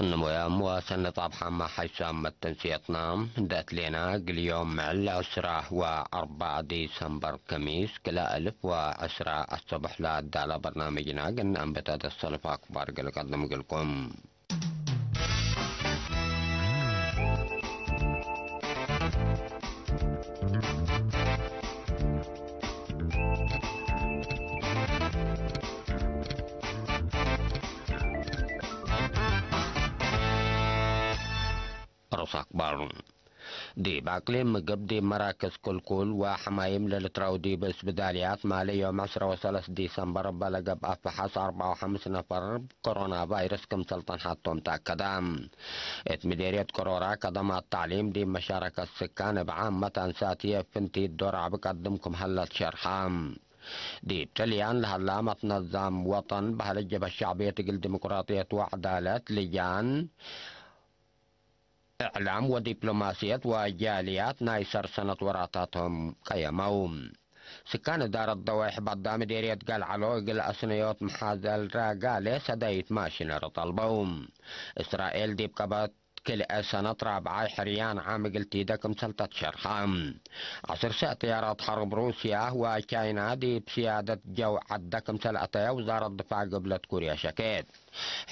እንሞያም ወሰነጻብ ሓማ ሓይሳም መተንስየትና ደትሌና ግልዮም ምዕል ዕስራ ወኣርባ ዲሰምበር ከሚስ ክላ እልፍ ወዕስራ ኣስተብሕላ ዳላ በርናምጅና ግን ኣንበታ ተሰልፍ ኣክባር ገለቀድም ግልኩም። ሮስ ኣክባር ዲብ ኣቅሊም ምግብ ዲብ መራክዝ ኩልኩል ወሐማይም ለልትራው ዲብ እስብዳልያት ማለ ዮም ዕስራ ወሰለስ ዲሰምበር በለገብ ኣፈሓስ ኣርባ ወሓምስ ነፈር ኮሮና ቫይረስ ክምሰል ጠንሓቶም ተኣከዳ። እት ምዴርየት ኮሮራ ከደማት ታዕሊም ዲብ መሻረከት ስካን እብ ዓመት ኣንሳትየ ፍንቲት ዶራዕ ብቀድምኩም ሀለት ሸርሓ። ዲብ ጥልያን ለሀላ መትነዛም ወጠን ባህለ ጀበ ሸዕብየት እግል ዲሞቅራጥየት ወዕዳለት ልጃን እዕላም ወዲፕሎማስየት ወጃልያት ናይ ሰርሰነት ወራታቶም ቀየመው። ስካን እዳረት ደዋይሕ ባዳ ምዴርየት ገልዓሎ እግል ኣስነዮት መሓዘል ራጋሌ ሰዳይት ማሽነር ጠልበው። እስራኤል ዲብ ቀበት ክልኤ ሰነት ራብዓይ ሕርያን ዓም እግል ቲደ ክምሰል ተትሸርሓ። ዓስር ሰዕ ጥያራት ሐርብ ሩስያ ወቻይና ዲብ ስያደት ጀው ዓደ ክምሰል ኣተያ ውዛረት ድፋዕ ግብለት ኩርያ ሸኬት።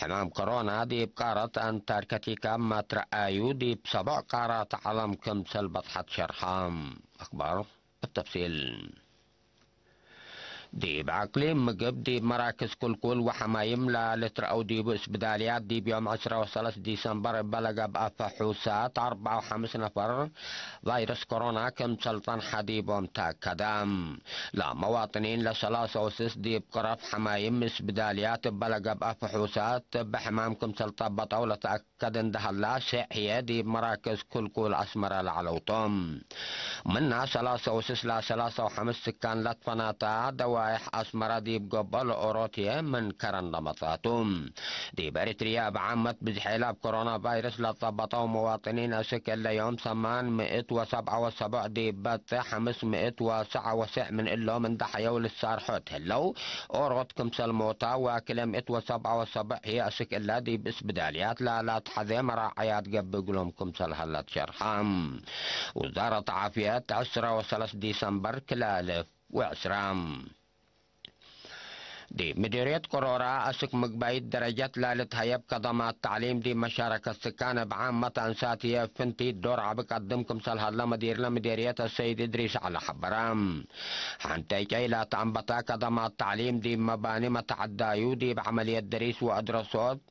ሕማም ኮሮና ዲብ ቃረት ኣንታርክቲካ ማትረኣዩ ዲብ ሰብዕ ቃራት ዓለም ክምሰል በጽሐት ሸርሓ። ኣክባር ብተፍሲል። ዲብ ዓቅሊ ምግብ ዲብ መራክዝ ኩልኩል ወሐማይም ላልትረአው ዲቡ እስብዳልያት ዲብ ዮም ዕስራ ወሰለስ ዲሰምበር እበለገብ ኣፈ ሑሳት ኣርባ ወሓምስ ነፈር ቫይረስ ኮሮና ክምሰል ጸንሐ ዲቦም ተኣከደ። ለመዋጥኒን ለሰላሳ ወስስ ዲብ ቅረፍ ሐማይም እስብዳልያት እበለገብ ኣፈ ሑሳት ብሕማም ክምሰል ጠበጠው ለተኣከ ከደንደሃላ ሸዕየ ዲብ መራክዝ ኩልኩል ኣስመራ ለዓለውቶም። ምና ሰላሳ ወስስ ላ ሰላሳ ወሓምስ ስካን ለትፈናታ ደዋይሕ ኣስመራ ዲብ ገቦ ለኦሮትየ ምን ከረን ለመጻቱ። ዲብ ኤሪትርያ ብዓመት ብዝሐ ላብ ኮሮና ቫይረስ ለጸበጠው መዋጥኒን ኣስክ እለ ዮም ሰማን ምእት ወሰብዓ ወሰብዕ ዲብ በጽሕ ሓምስ ምእት ወሰዓ ወስዕ ምን እሎም እንዳሐየው ልሳርሖ እትህለው ኦሮት ክምሰል ሞታ ወክለ ምእት ወሰብዓ ወሰብዕ ህየ ኣስክ እለ ዲብ እስብዳልያት ላላ ተሐዜ መራዓያት ገብእ እግሎም ክምሰል ሀለት ሸርሓ። ውዛረት ዓፍየት ዕስራ ወሰለስ ዲሰምበር ክላልፍ ወዕስራ። ዲብ ምዴርየት ቆሮራ ኣስክ ምግባይት ደረጀት ላልትሀየብ ከደማት ታዕሊም ዲብ መሻረከት ስካን እብ ዓመት ኣንሳትየ ፍንቲት ዶር ዓቢ ቀድም ክምሰል ሀለ መዲርለ ምዴርየት ኣሰይድ እድሪስ ዐለ ሐበረ። ሐንቴ ጨይላት ኣንበታ ከደማት ታዕሊም ዲብ መባኒ መተዓዳዩ ዲብ ዐመልየት ደሪስ ወአድረሶት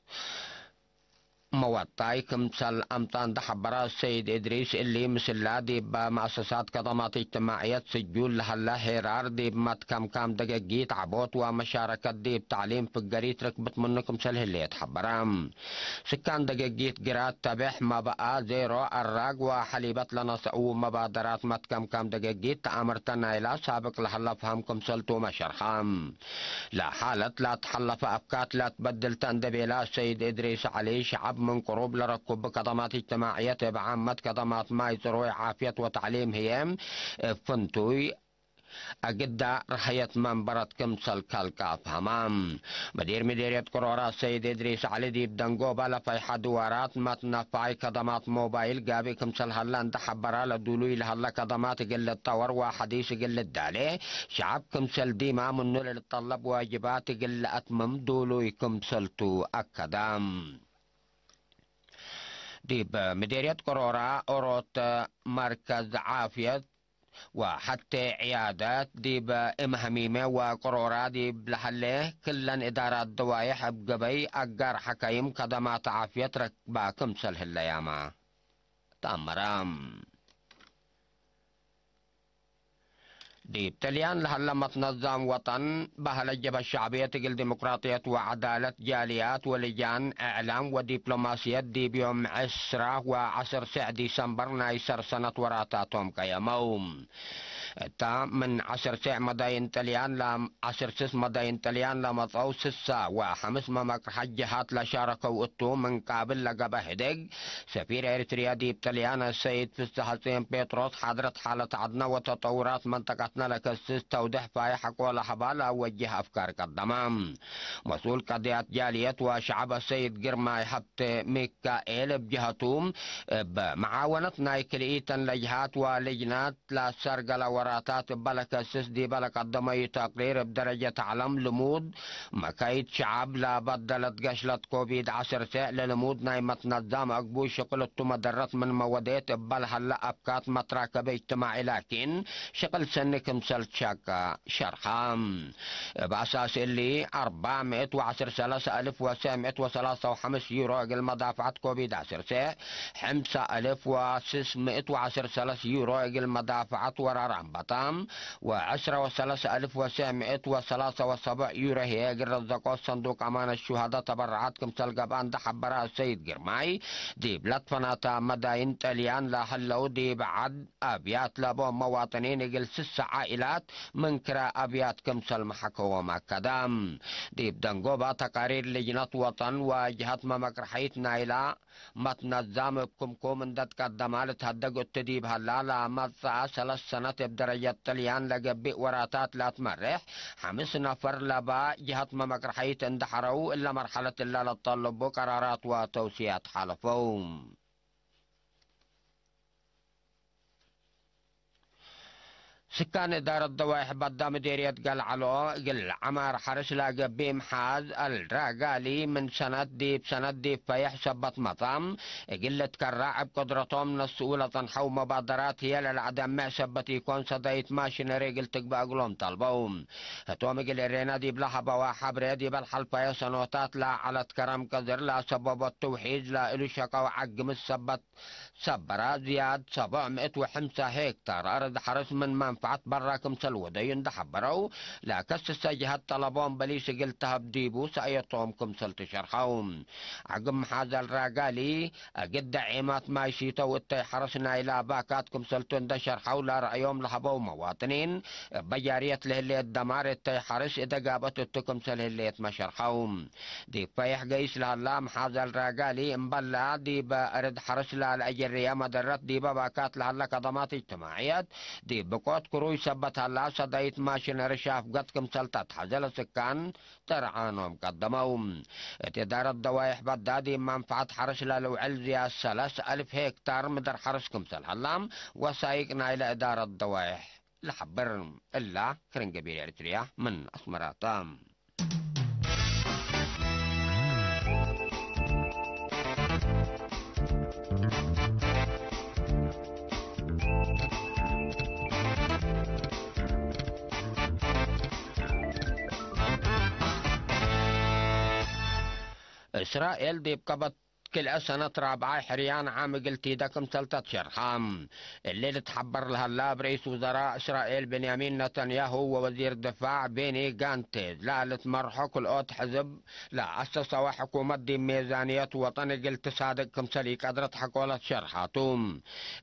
መዋጣይ ክምሰል ኣምጣ እንዳ ሐበረ ሰይድ እድሪስ እሊ ምስላ ዲብ መአሰሳት ከደማት እጅትማዕየት ስጁል ለሀለ ሄራር ዲብ መትከምካም ደገጊት ዐቦት ወመሻረከት ዲብ ተዕሊም ፍገሪት ርክብት ምኑ ክምሰል ህሌት ሐበረ። ስካን ደገጊት ግራት ተቤሕ መበአ ዜሮ ኣራግ ወሐሊበት ለነሰኡ መባደራት መትከምካም ደገጊት ተአምርተ ናይላ ሳብቅ ለሀለ ፍሃም ክምሰልቱ መሸርሐ። ለሓለት ላትሐለፈ ኣፍካት ላትበድልተ እንደ ቤላ ሰይድ እድሪስ ዐሊ፣ ሸዐብ ምን ቅሩብ ለረኩብ ከደማት እጅትማዕየት እብ ዓመት ከደማት ማይ ጽሩይ ዓፍየት ወተዕሊም ህዬ እብ ፍንቱይ ኣግዳ ረሀየት መንበረት ክምሰል ከልቀ ኣፍሀማ። መዲር ምዴርየት ቅሮራ ሰይድ እድሪስ ዐሊ ዲብ ደንጎባ ለፈይሐ ድዋራት መትነፋይ ከደማት ሞባይል ጋብእ ክምሰል ሀለ እንደ ሐበራ ለዱሉይ ለሀለ ከደማት እግል ልጠወር ወሐዲስ እግል ልዳሌ ሸዐብ ክምሰል ዲማ ምኑ ለልጠለብ ዋጅባት እግል ለአትምም ዱሉይ ክምሰልቱ አከደ። ዲብ ምዴርየት ቅሮራ ኦሮት መርከዝ ዓፍየት ወሐቴ ዕያደት ዲብ እም ሐሚመ ወቅሮራ ዲብ ለሀሌ ክለን እዳራት ደዋይሕ እብ ገበይ አጋር ሐካይም ከደማት ዓፍየት ረክባ ክምሰል ህለያማ ተአመረ። ዲብ ጥልያን ለሀለ መትነዛም ወጠን በህለ ጀብሀት ሸዕብየት እግል ዲሞቅራጥየት ወዐዳለት ጃልያት ወልጃን እዕላም ወዲፕሎማስየት ዲብ ዮም ዕስራ ወዐስር ሴዕ ዲሰምበር ናይ ሰር ሰነት ወራታቶም ቀየመው። እታ ምን ዓሰርተ መዳይን ጥልያን ላ-፣ ዓሰርተ መዳይን ጥልያን ለመጸው ስሳ ወሐምስ መመቅርሐ ጀሃት ለሻረከው እቱ ምን ቃብል ለገበ ህደግ፣ ሰፊር ኤሪትርያ ዲብ ጥልያን ሰይድ ፍስሐጽዮን ጴጥሮስ ሓድረት ሓለት ዓድና ወተጠውራት መንጠቀትና ለከስስ ተውድሕ ፋይሕ አቆ ለሀባ ለአወጅህ አፍካር ቀደማ። መስኡል ቀድያት ጃልየት ወሸዓብ ሰይድ ግርማይ ሀብተ ሚካኤል እብ ጀሀቱ፣ እብ መዓወነት ናይ ክልኢተን ለጅሃት ወልጅናት ለሰርገለ ወራታት እበ ለከስስ ዲበ ለቀደመዩ ተቅሪር እብ ደረጀት ዓለም ልሙድ መካይድ ሸዓብ ለበደለት ገሽለት ኮቪድ ዓሰርተ ለልሙድ ናይ መትነዛም አግቡ ሽቅል እቱ መደረት ምን መወዴት እበ ለሀለ አፍካት መትራከበ እጅትማዒ ላኪን ሽቅል ሰኒ ክምሰል ሸቀ ሸርሐ። እብ አሳስ እሊ፣ አርባዕ ምእት ወዐስር ሰለሰ አልፍ ወሰዕ ምእት ወሰላሳ ወሐምስ ዩሮ እግል መዳፍዐት ኮቪድ ዓሰርተ፣ ሕምሳ አልፍ ወስስ ምእት ወዐስር ሰለስ ዩሮ እግል መዳፍዐት ወራር አንበጣ፣ ወዐስረ ወሰለስ አልፍ ወሰዕ ምእት ወሰላሳ ወሰብዕ ዩሮ ህዬ እግል ረዘቆት ሰንዱቅ አማነት ሹሃዳ ተበረዓት ክምሰል ገብአ እንደ ሐበረ አሰይድ ግርማይ፣ ዲብ ለትፈናታ መዳይን ጠልያን ለሀለው ዲብ ዐድ አብያት ለቦም መዋጥኒን እግል ስሳ ዓኢላት ምን ክራይ አብያት ክምሰል መሐከዎም አከደ። ዲብ ደንጎባ ተቃሪር ልጅነት ወጠን ወጅሀት መመቅርሐይት ናይላ መትነዛም እብ ክምኩም እንደ ትቀደማ ልትሀደግ እቱ ዲብ ሀላ ለመጽአ ሰለስ ሰነት እብ ደረጀት ጥልያን ለገብእ ወራታት ለትመርሕ ሐምስ ነፈር ለባ ጅሀት መመቅርሐይት እንደ ሐረው እለ መርሐለት እለ ለጠልቡ ቀራራት ወተውስያት ሐለፈው። ስካን እዳረት ደዋይሕ ባዳ ምዴርየት ገልዓሎ እግል ዐማር ሐርስ ለገብእ ምሓዝ አልራጋሊ ምን ሰነት ዲብ ሰነት ዲብ ፈየሕ ሰበት መጻም እግል ልትከራዕ እብ ቅድረቶም ነስኡ ለጸንሐው መባደራት ህዬ ለለአደምዕ ሰበት ኢኮን ሰዳይት ማሽነሪ እግል ትግበእ እግሎም ጠልበው። ህቶም እግል እሬና ዲብ ለሀበዋ ሐብሬ ዲበ ለሐልፈየ ሰኖታት ለዐለት ከረም ቅድር ለሰበቦት ትውሒድ ለእሉ ሸቀው ዐግምት ሰበት ሰበራ ዝያድ ሰቡዕ ምእት ወሐምሳ ሄክታር አርድ ሐርስ ምን መንፈዐት በራ ክምሰል ወደዩ እንደ ሐበረው፣ ለከስሰ ጅሀት ጠለቦም በሊስ እግል ተሀብ ዲቡ ሰእየቶም ክምሰል ትሸርሐው። ዐግም መሓዘል ራጋሊ፣ እግል ደዒማት ማይ ሲተው እተይ ሐርስ ናይላ ባካት ክምሰልቱ እንደ ሸርሐው ለረአዮም ለሀበው መዋጥኒን፣ እበ ጃርየት ለህሌት ደማር እተይ ሐርስ እደ ጋበት እቱ ክምሰል ህሌት መሸርሐው። ዲብ ፈየሕ ገይስ ለሀላ መሓዘል ራጋሊ እምበላ ዲብ እርድ ሐርስ ላልአጀርየ መደረት ዲበ ባካት ለሀለ ከደማት እጅትማዕየት ዲብ ብቆት ክሩይ ሰበት ሀላ ሰዳይት ማሽነሪ ሻፍገት ክምሰል ተትሐዘ ለስካን ጥርዓኖም ቀደመው። እት እዳረት ደዋይሕ በዳ ዲብ መንፈዐት ሐርስ ለልውዕል ዝያድ ሰለስ አልፍ ሄክታር ምድር ሐርስ ክምሰል ሀላ ወሳይቅ ናይለ እዳረት ደዋይሕ ለሐብር። እላ ክርን ገቢር ኤርትርያ ምን አስመራታ። እስራኤል ዲብ ቀበት ክልኤ ሰነት ራብዓይ ሕርያን ዓም እግል ቲደ ክምሰል ተትሸርሐ። እሊ ልትሐበር ለሀላ እብ ርኢስ ውዘራእ እስራኤል ቤንያሚን ነተንያሁ ወወዚር ድፋዕ ቤኒ ጋንቴዝ ለልትመርሖ ክልኦት ሕዝብ ለአሰሰወ ሕኩመት ዲብ ሜዛንየት ወጠን እግል ትሳድቅ ክምሰል ኢቀድረት ሐቆለት ሸርሐቱ።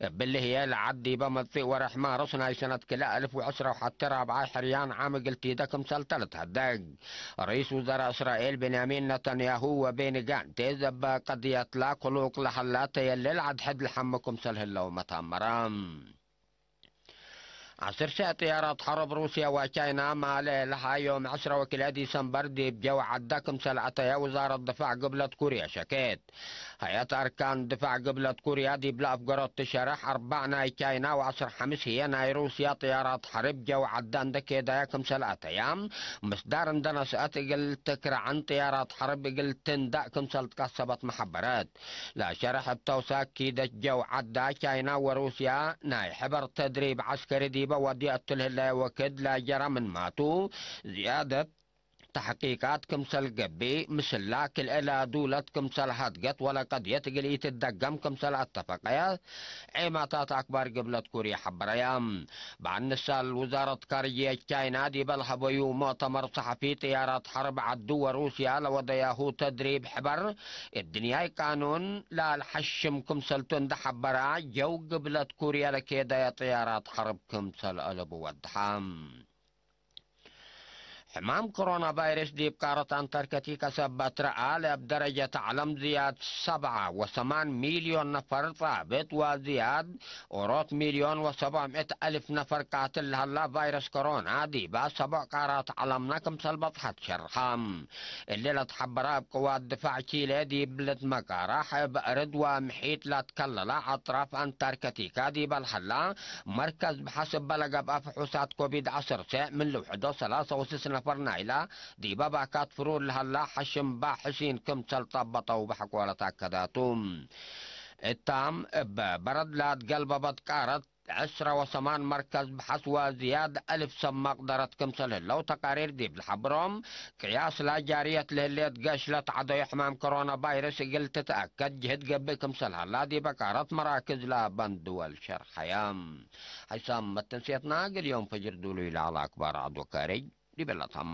እብሊ ህዬ ለዐድ ዲበ መጽእ ወርሕ ማርስ ናይ ሰነት ክልኤ አልፍ ወዕስራ ወሐተ ራብዓይ ሕርያን ዓም እግል ቲደ ክምሰል ተልትሀደግ። ርኢስ ውዘራእ እስራኤል ቤንያሚን ነተንያሁ ወቤኒ ጋንቴዝ እብ ቀድየትላ ክሉቅ ለሀላ ተየልል ዐድሕድ ለሐምኩም ሰልህለው መታመራ። ዐስር ሸዕ ጥያራት ሐርብ ሩስያ ወቻይና ማሌ ለሃ ዮም ዕስራ ወክልኤ ዲሰምበር ዲብ ጀው ዐዳ ክምሰል አተየ ውዛረት ድፋዕ ግብለት ኩርያ ሸኬት። ሀያት አርካን ድፋዕ ግብለት ኩርያ ዲብለ አፍገሮት ትሸረሕ አርባዕ ናይ ቻይና ወዐስር ሐምስ ህዬ ናይ ሩስያ ጥያራት ሐርብ ጀው ዐዳ እንደ ኬዳያ ክምሰል አተያ ምስዳር እንደ ነስአት እግል ትክረዐን ጥያራት ሐርብ እግል ትንዳእ ክምሰል ትቀሰበት መሐበረት። ለሸረሕ እብ ተውሳክ ኪደት ጀው ዐዳ ቻይና ወሩስያ ናይ ሕበር ተድሪብ ዐስከሪ ዲበ ወድየ እቱ ለህለየ ወክድ ለጀረ ምንማቱ ዝያደት ተሕቂቃት ክምሰል ገቢ ምስላ ክልኤላ ዱለት ክምሰል ሃድገት ወለቀድየት ግልኢት ደገም ክምሰል ኣተፈቀያ ዔማታት ኣክባር ግብለት ኩሪ ሓበረያ። ብኣንሳል ውዛረት ካርጅየ ቻይና ዲበል ሀበዩ ሞተመር ሰሓፊ ጥያራት ሐርብ ዓዱ ወሩስያ ለወደያሁ ተድሪብ ሕበር እድንያይ ቃኑን ላል ሐሽም ክምሰልቱ እንደሐበራ ጀው ግብለት ኩርያ ለኬደያ ጥያራት ሐርብ ክምሰል አለቡ ወድሓ። ሕማም ኮሮና ቫይረስ ዲብ ቃረት ኣንታርክቲካ ሰበት ረኣ ለብ ደረጀት ዓለም ዝያድ ሰብዓ ወሰማን ሚልዮን ነፈር ጻብጥ ወዝያድ ኦሮት ሚልዮን ወሰብዓ ምእት ኣልፍ ነፈር ቃትል ለሃላ ቫይረስ ኮሮና ዲባ ሰብዕ ቃራት ዓለምና ክምሰል በጽሐት ሸርኻ። እሊ ለትሐበራ እብ ቅዋት ድፋዕ ቺለ ዲብ ልትመቃራሕ እብ እርድ ወምሒጥ ላትከለላ ኣጥራፍ ኣንታርክቲካ ዲበ ለሀላ መርከዝ ብሐስ እበ ለገብአ ፍሑሳት ኮቪድ ዐሰርተ ምን ልውሕዶ ሰላሳ ወስስ ነፈር ናይላ ዲበ ባካት ፍሩር ለሀላ ሐሽም ባሕሲን ክምሰል ጸበጠው በሐቆለት ኣከዳቱ። እታም እበ በረድ ላትገልበበት ቃረት ዕስራ ወሰማን መርከዝ ብሐስ ወዝያድ አልፍ ሰብ መቅደረት ክምሰል ህለው ተቃሪር ዲብ ለሐብሮም፣ ቅያስ ላጃርየት ለህሌት ገሽ ለትዓደዮ ሕማም ኮሮና ቫይረስ እግል ትትአከድ ጅህድ ገብእ ክምሰል ሀላ ዲበ ቃረት መራክዝ ለበን ድወል ሸርሐየ። ሐይሳም መተንስየትና እግል ዮም ፈጅር ዱሉይ ለዐለ አክባር ዐዶ ካርጅ ዲበላ ታማ።